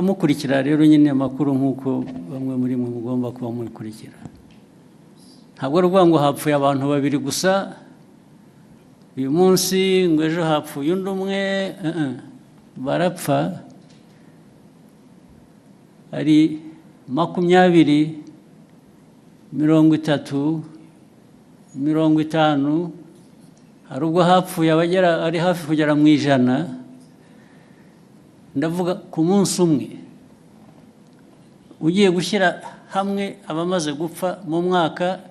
Mukurikira rero nyine amakuru nk'uko bamwe muri mwe mugomba kuba mubikurikira, ntabwo ari ukuvuga ngo hapfuye abantu babiri gusa uyu munsi, ngo ejo hapfuye undi umwe, barapfa ari 20, 30, 50, hari ubwo hapfuye abagera ari hafi kugera mu 100. Ndavuga ku munsi umwe. Ugiye gushyira hamwe abamaze gupfa mu mwaka,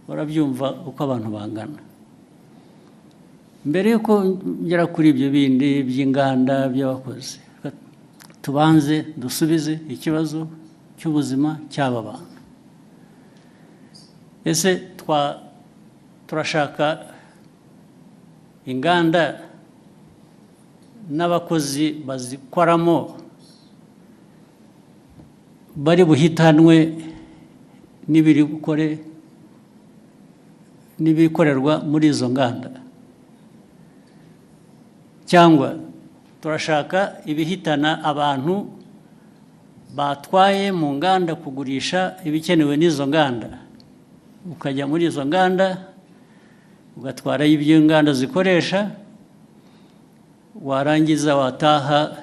urabyumva uko abantu bangana. Mbere y'uko ngera kuri ibyo bindi by'inganda, by'abakozi, tubanze dusubize ikibazo cy'ubuzima cy'aba bantu. Ese turashaka inganda n'abakozi bazikoramo bari buhitanwe n'ibiri bukore n'ibikorerwa muri izo nganda, cyangwa turashaka ibihitana abantu batwaye mu nganda kugurisha ibikenewe n'izo nganda? Ukajya muri izo nganda ugatwarayo ibyo inganda zikoresha, warangiza wataha,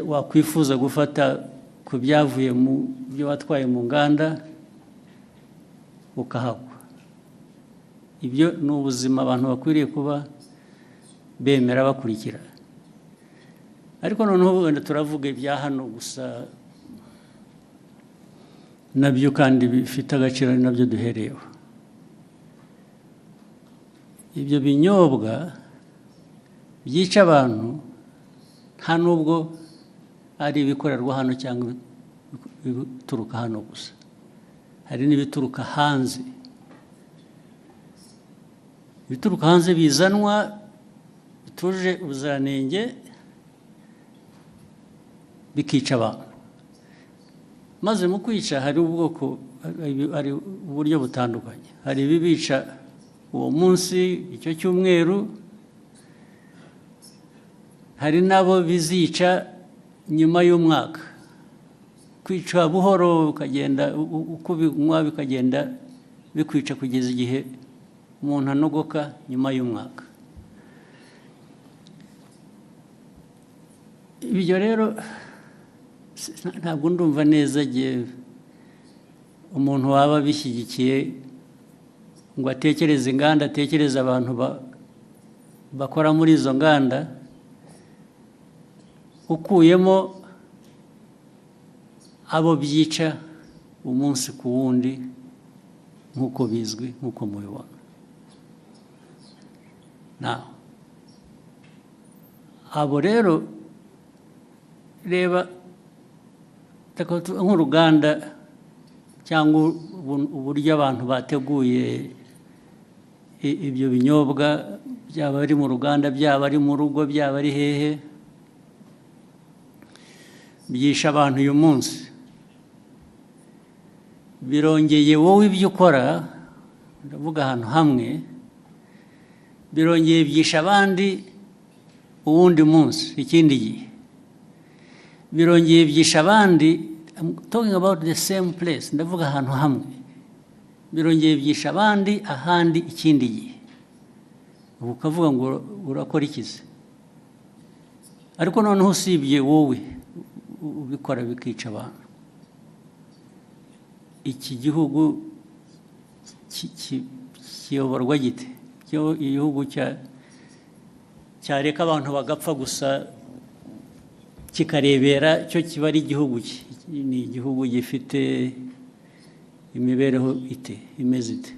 wakwifuza gufata ku byavuye mu byo watwaye mu nganda ukahagwa. Ibyo ni ubuzima abantu bakwiriye kuba bemera bakurikira. Ariko noneho wenda turavuga ibya hano gusa, nabyo kandi bifite agaciro, ari nabyo duhereyeho. Ibyo binyobwa byica abantu nta nubwo ari ibikorerwa hano cyangwa ibituruka hano gusa, hari n'ibituruka hanze. Ibituruka hanze bizanwa bitujuje ubuziranenge bikica abantu. Maze mu kwica hari ubwoko, hari uburyo butandukanye. Hari ibibica uwo munsi, icyo cyumweru, hari n'abo bizica nyuma y'umwaka. Kwica buhoro, ukagenda uko ubinywa bikagenda bikwica kugeza igihe umuntu anogoka nyuma y'umwaka. Ibyo rero ntabwo ndumva neza igihe umuntu waba abishyigikiye ngo atekereze inganda, atekereze abantu bakora muri izo nganda, ukuyemo abo byica umunsi ku wundi nk'uko bizwi, nk'uko mubibona. Nawe abo rero, reba nk'uruganda cyangwa uburyo abantu bateguye ibyo binyobwa, byaba ari mu ruganda, byaba ari mu rugo, byaba ari hehe, byishe abantu uyu munsi. Birongeye, wowe ibyo ukora, ndavuga ahantu hamwe, birongeye byishe abandi uwundi munsi, ikindi gihe birongeye byishe abandi. I'm talking about the same place, ndavuga ahantu hamwe, birongeye byishe abandi ahandi ikindi gihe. Ubu ukavuga ngo urakora iki se? Ariko noneho usibye wowe ubikora bikica abantu, iki gihugu kiyoborwa gite? Igihugu cyareka abantu bagapfa gusa kikarebera, cyo kiba ari igihugu ki? Ni igihugu gifite imibereho ite, imeze ite?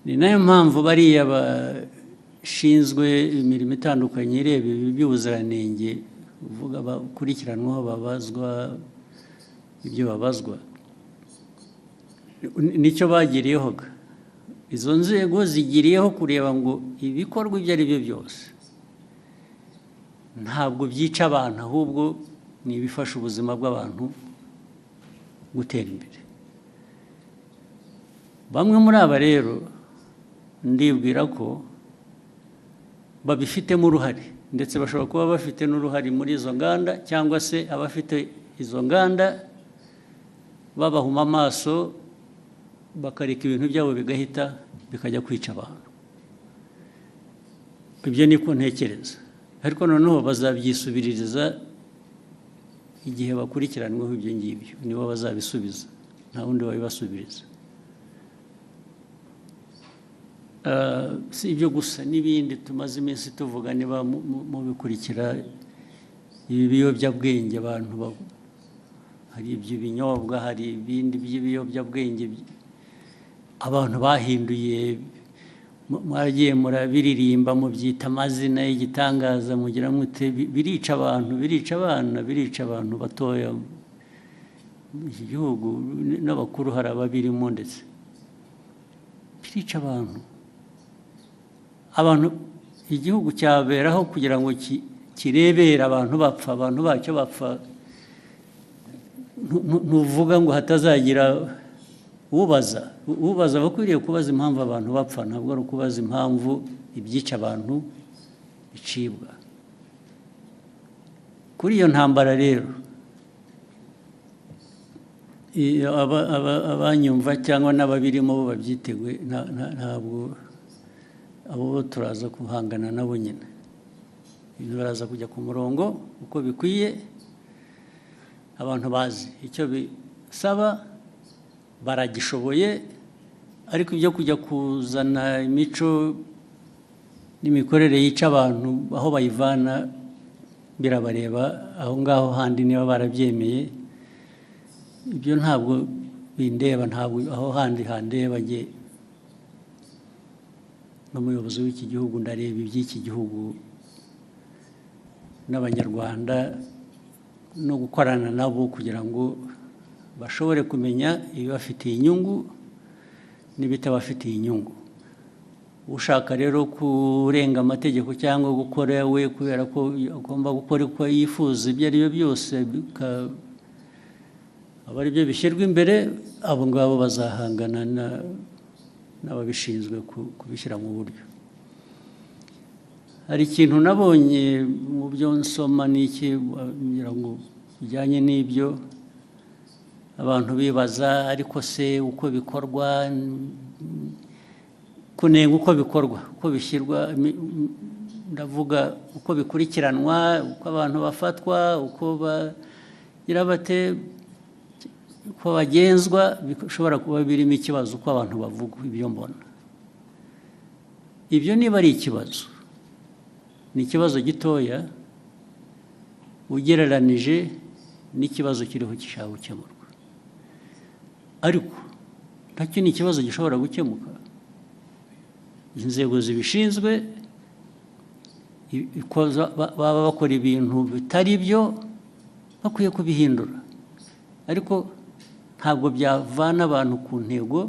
Ni nayo mpamvu bariya bashinzwe imirimo itandukanye ireba ibi by'ubuziranenge uvuga, bakurikiranwaho, babazwa ibyo babazwa, nicyo bagiriyeho ga. Izo nzego zigiriyeho kureba ngo ibikorwa ibyo ari byo byose ntabwo byica abantu, ahubwo ni ibifasha ubuzima bw'abantu gutera imbere. Bamwe muri aba rero ndibwira ko Babifitemo uruhare, ndetse bashobora kuba bafite n'uruhare muri izo nganda, cyangwa se abafite izo nganda babahuma amaso, bakareka ibintu byabo bigahita bikajya kwica abantu. Ibyo niko ntekereza, ariko noneho bazabyisubiririza igihe bakurikiranweho ibyo ngibyo. Nibo bazabisubiza, nta wundi wabibasubiriza. Si ibyo gusa, n'ibindi tumaze iminsi tuvuga, niba mubikurikira, ibi biyobyabwenge abantu hari ibyo binyobwa, hari ibindi by'ibiyobyabwenge abantu bahinduye. Mwagiye murabiririmba, mubyita amazina y'igitangaza, mugira mute, birica abantu, birica abana, birica abantu batoya mu iki gihugu, n'abakuru hari ababirimo, ndetse birica abantu. Abantu, igihugu cyaberaho kugira ngo kirebere abantu bapfa, abantu bacyo bapfa? Ntuvuga ngo hatazagira ubaza. Ubaza abakwiriye kubaza impamvu abantu bapfa, ntabwo ari ukubaza impamvu ibyica abantu bicibwa. Kuri iyo ntambara rero, abanyumva cyangwa n'ababirimo bo babyiteguye, ntabwo abo bo turaza guhangana nabo nyine. Ibintu baraza kujya ku murongo uko bikwiye. Abantu bazi icyo bisaba, baragishoboye, ariko ibyo kujya kuzana imico n'imikorere yica abantu, aho bayivana birabareba aho ngaho handi. Niba barabyemeye, ibyo ntabwo bindeba, ntabwo aho handi handeba. Njye n'umuyobozi w'iki gihugu ndareba iby'iki gihugu n'Abanyarwanda, no gukorana nabo kugira ngo bashobore kumenya ibibafitiye inyungu n'ibitabafitiye inyungu. Ushaka rero kurenga amategeko cyangwa gukora we kubera ko agomba gukora uko yifuza, ibyo ari byo byose aba ari byo bishyirwa imbere, abo ngabo bazahangana n'ababishinzwe kubishyira mu buryo. Hari ikintu nabonye mu byo nsoma n'iki, ngira ngo bijyanye n'ibyo abantu bibaza, ariko se uko bikorwa, kunenga uko bikorwa, uko bishyirwa, ndavuga uko bikurikiranwa, uko abantu bafatwa, uko bagira bate, uko bagenzwa, bishobora kuba birimo ikibazo uko abantu bavuga. Ibyo mbona, ibyo niba ari ikibazo, ni ikibazo gitoya ugereranije n'ikibazo kiriho gishaka gukemurwa, ariko nacyo ni ikibazo gishobora gukemuka. Inzego zibishinzwe uko baba bakora ibintu bitari byo, bakwiye kubihindura, ariko ntabwo byavana abantu ku ntego.